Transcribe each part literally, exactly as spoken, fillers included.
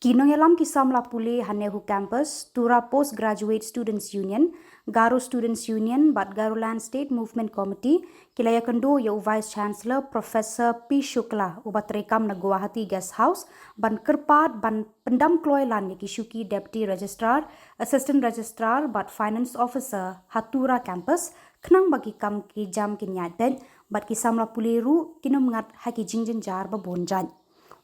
Inong ia lam ki samla pule ha NEHU Campus, Tura Postgraduate Students Union, Garo Students Union bad Garoland State Movement Committee ki la ia kynduh ia u Vice Chancellor Professor P Shukla uba treikam na Guwahati Guest House ban kyrpad ban pyndam kloi lan ia ki shuki Deputy Registrar, Assistant Registrar bad Finance Officer ha Tura Campus khnang ba ki kam ki jam ki nyaid beit bad ki samla pule ruh kin ym ngat ha ki jingjynjar ba bun jait.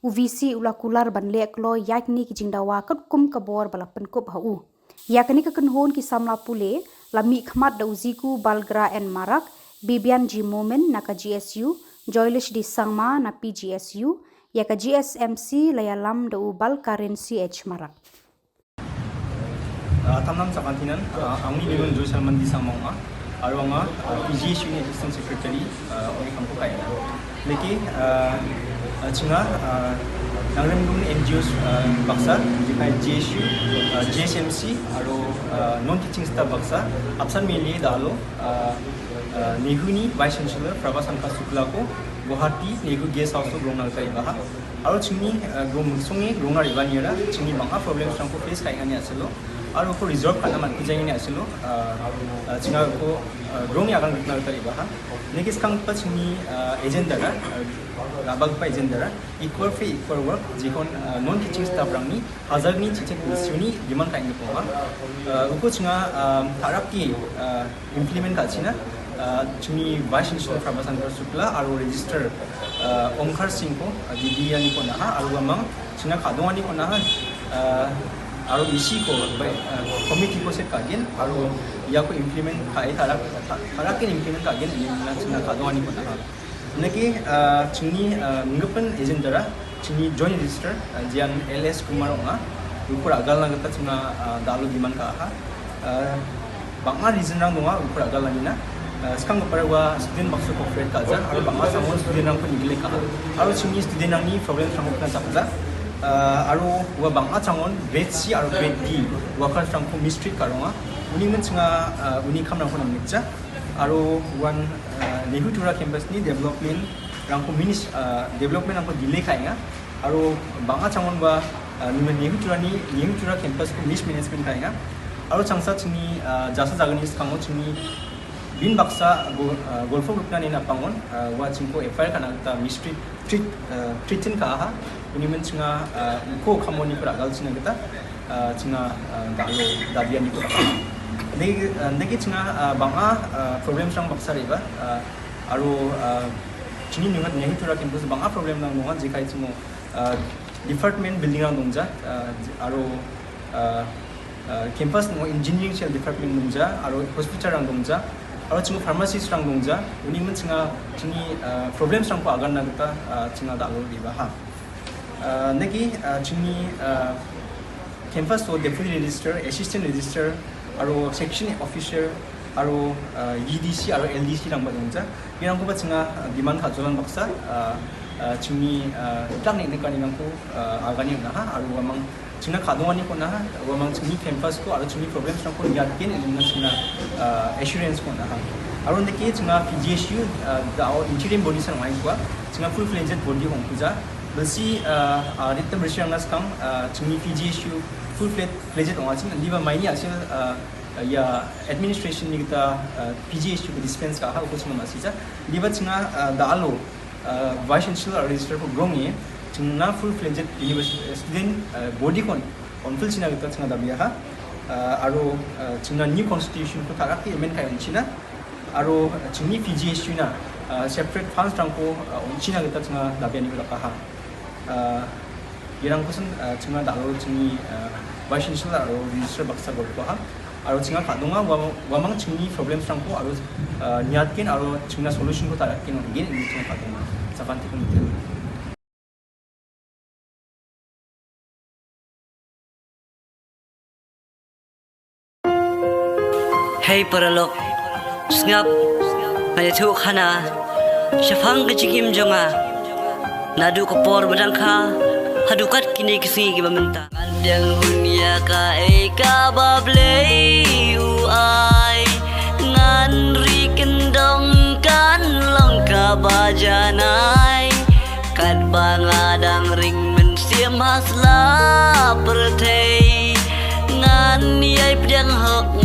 U VC u la kular ban leh kloi ia kine ki jingdawa katkum ka bor ba la pynkup ha u. Ia kane ka kynhun ki samla pule la mih khmat da u Ziku Balgra N Marak, Bibian G Momin na ka GSU, Joylish D Sangma na PGSU, ia ka GSMC la ia lam da u Balkarin C H Marak. Ah, tamnam sakantinan, ah, angni bimun Joy Salman D Sangma ong·a. Aro anga, ah, PGSU ni Assistant Secretary, ah, ong·e kamko ka·enga. Neke, ah, ah, chinga, ah, nangrimgimin NGOs, ah, baksa, jekai GSU, ah, GSMC, aro, ah, non-teaching staff baksa, apsan mele da·alo, ah, ah, NEHU ni Vice Chancellor Prabha Shankar Shukla ko Guwahati NEHU Guest House o rongna gita re·baha. Aro chingni, ah, rong miksonge rongna re·baniara chingni bang·a problems rangko face ka·engani a·selo, aro uko resolve ka·na man·gijangani a·selo, ah, ah, chinga uko, ah, rongni agan rikna gita re·baha. Neke skanggipa chingni, ah, agenda ra, ah, ra·bagipa agenda ra, equal pay, equal work, jekon, ah, non-teaching staff rangni hajalni chichek misioni demand ka·enggipa ong·a. Ah, uko chinga, ah, ta·rake, ah, implement ka·china, ah, chingni Vice Chancellor Prabha Shankar Shukla aro Registrar, ah, Omkar Singh ko, ah, didiani ko naha, aro uamang chinga kadongani ko naha, ah, aro isi ko, bai, ah, committee ko set ka·gen, aro iako implement ka·e ta·rak-, ta-, ta·raken implement ka·gen, ini chinga kadongani ko naha. Neke, ah, chingni, ah, minggipa agenda ra, chingni Joint Registrar, ah, jean L S Kumar ong·a. Uko ra·galna gita chinga, ah, da·alo demand ka·aha. Ah, bang·a reason rang donga uko ra·galanina. Ah, skanggipara ua student baksa cooperate ka·ja, aro bang·a changon student rangko neglect ka·a. Aro chingni student rangni problems rangko knajakja. Ah, aro ua bang·a changon grade C aro grade D workers rangko mistreat ka·ronga. Uni min chinga, ah, uni kamrangko namnikja. Aro uan, ah, NEHU Tura campus ni development rangko minis-, ah, development rangko delay ka·enga. Aro bang·a changon ba, ah, nime NEHU Tura ni, NEHU Tura campus ko mismanagement ka·enga. Aro changsa chingni, ah, jasa jagani skango chingni bin baksa go-, ah, golfo riknani napangon, ah, ua chingko F I R ka·na gita mistreat treat, ah, threaten ka·aha. Uni min chinga, ah, uko kamoni ko ra·galchina gita, ah, chinga, ah, da·alo dabianiko ra·aha. Degi, ah, degi chinga, ah, bang·a, ah, problems rang baksa re·baa, ah, aro, ah, chini nunga NEHU Tura campus bang·a problem rang donga, jekai chingo, ah, department building rang dongja, ah, aro, ah, ah, campus ning·o engineering sel department dongja, aro hospital rang dongja, aro chingo pharmacist rang dongja, uni min chinga chini, ah, problems rangko aganna gita, ah, chinga da·alo re·baha. Ah, neke, ah, chini, ah, campus o deputy registrar, assistant registrar, aro section officer, aro, ah, E D C aro L D C rangba dongja. Irangkoba chinga, ah, demand ka·jolan baksa, ah, ah, chini, ah, tang neng·nikanirangko, ah, agani on·aha, aro uamang chingna ka·donganiko on·aha, uamang chingni campus ko aro chingni problems rangko niatgen ine chingna, ah, assurance ko on·aha. Aro neke chinga P G S U, ah, da·o interim body san ong·aikoa, chinga full fledged body ong·kuja. Bilsi, ah, ah, ritim risirangna skang, ah, chingni P G S U full fle-, fledged ong·achim, indiba maini a·sel, ah, ia administration ni gita, ah, P G S U ko dispense ka·aha, uko chinga ma·sija. Indiba chinga, ah, da·alo, ah, Vice Chancellor aro Registrar ko grong·e, chingna full fledged university student, ah, body kon on·filchina gita chinga dabiaha. Ah, aro, ah, chingna new constitution ko ta·rake amend ka·e on·china. Aro chingni P G S U na, ah, separate funds rangko, ah, on·china gita chinga dabianiko dakaha. Ah, irangkosan, ah, chinga da·alo chingni, ah, Vice Chancellor aro Registrar baksa golpoha. Aro chinga ka·donga ua-, uamang chingni problems rangko aro, ah, niatgen aro chingna solution ko ta·rakgen on·gen ine chinga ka·donga. Sakantikon miten. Hei paralok, sngap, ngai thu khana, shapang kachingim jonga, nadu kapor badangkha, hadukat kini kisingi kiba menta. Ngandeng dunia ka eka bablei u ai, ngan ri kendong kan long ka bajanai. Kat banga dang ring mensiam haslap Help